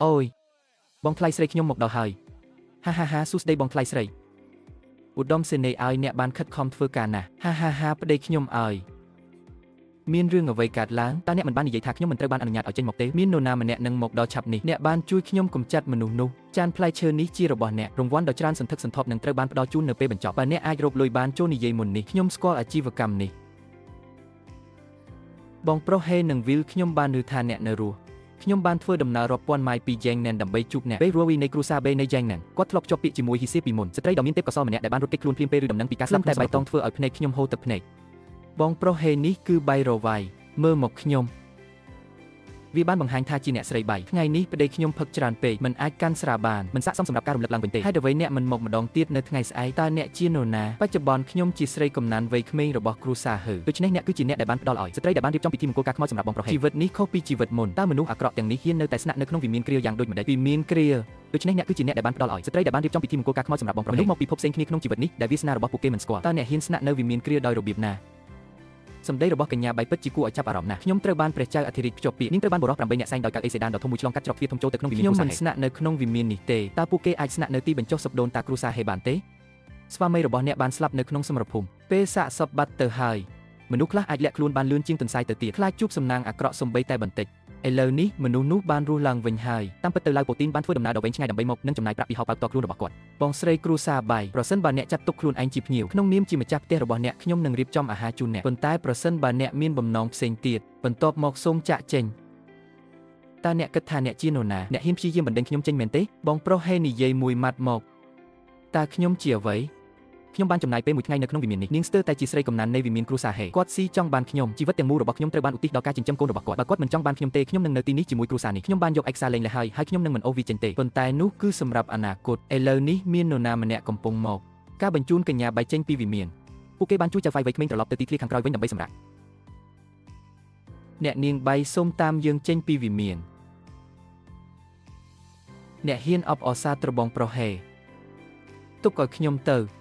អូយបងថ្លៃស្រីខ្ញុំមកដល់ហើយហាហាហាសួស្តីបងថ្លៃស្រីឧត្តមសេនីយ៍ឲ្យអ្នកបានខិតខំធ្វើការណាស់ហាហាហាប្តីខ្ញុំឲ្យមានរឿងអ្វីកើតឡើងតើអ្នកមិនបាននិយាយថាខ្ញុំមិនត្រូវបានអនុញ្ញាតឲ្យចេញមកទេមាននរណាម្នាក់នឹងមកដល់ឆាប់នេះអ្នកបានជួយខ្ញុំកម្ចាត់មនុស្សនោះចានផ្លែឈើនេះជារបស់អ្នករង្វាន់ដ៏ច្រើនសន្ធឹកសន្ធាប់នឹងត្រូវបានផ្ដល់ជូននៅពេលបញ្ចប់បើអ្នកអាចរកលុយបានចូលនិយាយមុននេះខ្ញុំស្គាល់អាជីវកម្មនេះបងប្រុសហេនិងវីលខ្ញុំបានឮថាអ្នកនៅរស់ខ្ញុំបានធ្វើដំណើររាប់ពាន់ម៉ាយពីយ៉េងណែនដើម្បីជួបអ្នកបេរូវីនៃគ្រួសារបេនៃយ៉េងណែនគាត់ធ្លាប់ជាប់ពាក្យជាមួយហ៊ីសៀពីមុនស្ត្រីដ៏មានទេពកោសល្យម្នាក់ដែលបានរត់គេចខ្លួនភ្លាមពេលឬដំណឹងពីការស្លាប់តែបៃតងធ្វើឲ្យភ្នែកខ្ញុំហូរទឹកភ្នែកបងប្រុសហេនេះគឺបៃរវ៉ៃមើលមកខ្ញុំវាបានបង្ហាញថាជាអ្នកស្រីបៃថ្ងៃនេះប្តីខ្ញុំផឹកច្រើនពេកមិនអាចកាន់ស្រាបានមិនស័ក្តិសមសម្រាប់ការរំលឹកឡើងវិញទេហេតុអ្វីអ្នកមិនមកម្ដងទៀតនៅថ្ងៃស្អែកតើអ្នកជានរណាបច្ចុប្បន្នខ្ញុំជាស្រីកំណានវ័យក្មេងរបស់គ្រួសារហឺដូច្នេះអ្នកគឺជាអ្នកដែលបានផ្ដល់ឲ្យស្ត្រីដែលបានរៀបចំពិធីមង្គលការខ្មោចសម្រាប់បងប្រុសហេជីវិតនេះខុសពីជីវិតមុនតើមនុស្សអាក្រក់ទាំងនេះហ៊ាននៅតែស្នាក់នៅក្នុងវិមានគ្រាយ៉ាងដូចម្តេចវិមានគ្រាដូច្នេះអ្នកគឺជាអ្នកដែលបានផ្ដល់ឲ្យស្ត្រីដែលបានរៀបចំពិធីមង្គលការខ្មោចសម្រាប់បងប្រុសមនុស្សមកពីភពផ្សេងគ្នាក្នុងជីវិតនេះដែលវាសនារបស់ពួកគេមិនស្គាល់តើអ្នកហ៊ានស្នាក់នៅវិមានគ្រាដោយរបៀបណាសម្ដីរបស់កញ្ញាបៃពិតជាគួរឲ្យចាប់អារម្មណ៍ណាស់ខ្ញុំត្រូវបានព្រះចៅអធិរាជភ្ជាប់ពាក្យនាងត្រូវបានបុរស8នាក់សែងដោយកៅអីសេដានដ៏ធំមួយឆ្លងកាត់ច្រកទ្វារធំចូលទៅក្នុងវិមានខ្ញុំមិនស្នាក់នៅក្នុងវិមាននេះទេតើពួកគេអាចស្នាក់នៅទីបញ្ចុះសពដូនតាគ្រួសារហេបានទេស្វាមីរបស់អ្នកបានស្លាប់នៅក្នុងសមរភូមិពេលសាកសពបាត់ទៅហើយមនុស្សខ្លះអាចលាក់ខ្លួនបានលឿនជាងទន្សាយទៅទៀតខ្លាចជួបសំណាងអាក្រក់សំបីតែបន្តិចឥឡូវនេះមនុស្សនោះបានរស់ឡើងវិញហើយតាមពិតទៅឡាវពូទីនបានធ្វើដំណើរដ៏វែងឆ្ងាយដើម្បីមកនិងចំណាយប្រាក់ពីហោប៉ៅផ្ទាល់ខ្លួនរបស់គាត់បងស្រីគ្រួសារបៃប្រសិនបើអ្នកចាត់ទុកខ្លួនឯងជាភ្ញៀវក្នុងនាមជាម្ចាស់ផ្ទះរបស់អ្នកខ្ញុំនឹងរៀបចំអាហារជូនអ្នកប៉ុន្តែប្រសិនបើអ្នកមានបំណងផ្សេងទៀតបន្ទាប់មកសូមចាក់ចេញតើអ្នកគិតថាអ្នកជានរណាអ្នកហ៊ានព្យាយាមបណ្ដេញខ្ញុំចេញមែនទេបងប្រុសហេនិយាយមួយម៉ាត់មកតើខ្ញុំជាអ្វីខ្ញុំបានចំណាយពេលមួយថ្ងៃនៅក្នុងវិមាននេះនាងស្ទើរតែជាស្រីកំណាននៃវិមានគ្រួសារហេគាត់ស៊ីចង់បានខ្ញុំជីវិតទាំងមូលរបស់ខ្ញុំត្រូវបានឧទ្ទិសដល់ការចិញ្ចឹមកូនរបស់គាត់បើគាត់មិនចង់បានខ្ញុំទេខ្ញុំនឹងនៅទីនេះជាមួយគ្រួសារនេះខ្ញុំបានយកឯកសារលែងលះហើយហើយខ្ញុំនឹងមិនអូសវាចេញទេប៉ុន្តែនោះគឺសម្រាប់អនាគតឥឡូវនេះមាននរណាម្នាក់កំពុងមកការបញ្ជូនកញ្ញាបៃចេញពីវិមានពួកគេបានជួយចៅហ្វាយវ័យក្មេងត្រឡប់ទៅទីធ្លាខាងក្រោយវិញដើម្បីសម្រាកអ្នកនាងបៃសូមតាមយើងចេញពីវិមានអ្នកហ៊ានអបអរសាទរបងប្រុសហេទុកឲ្យខ្ញុំទៅ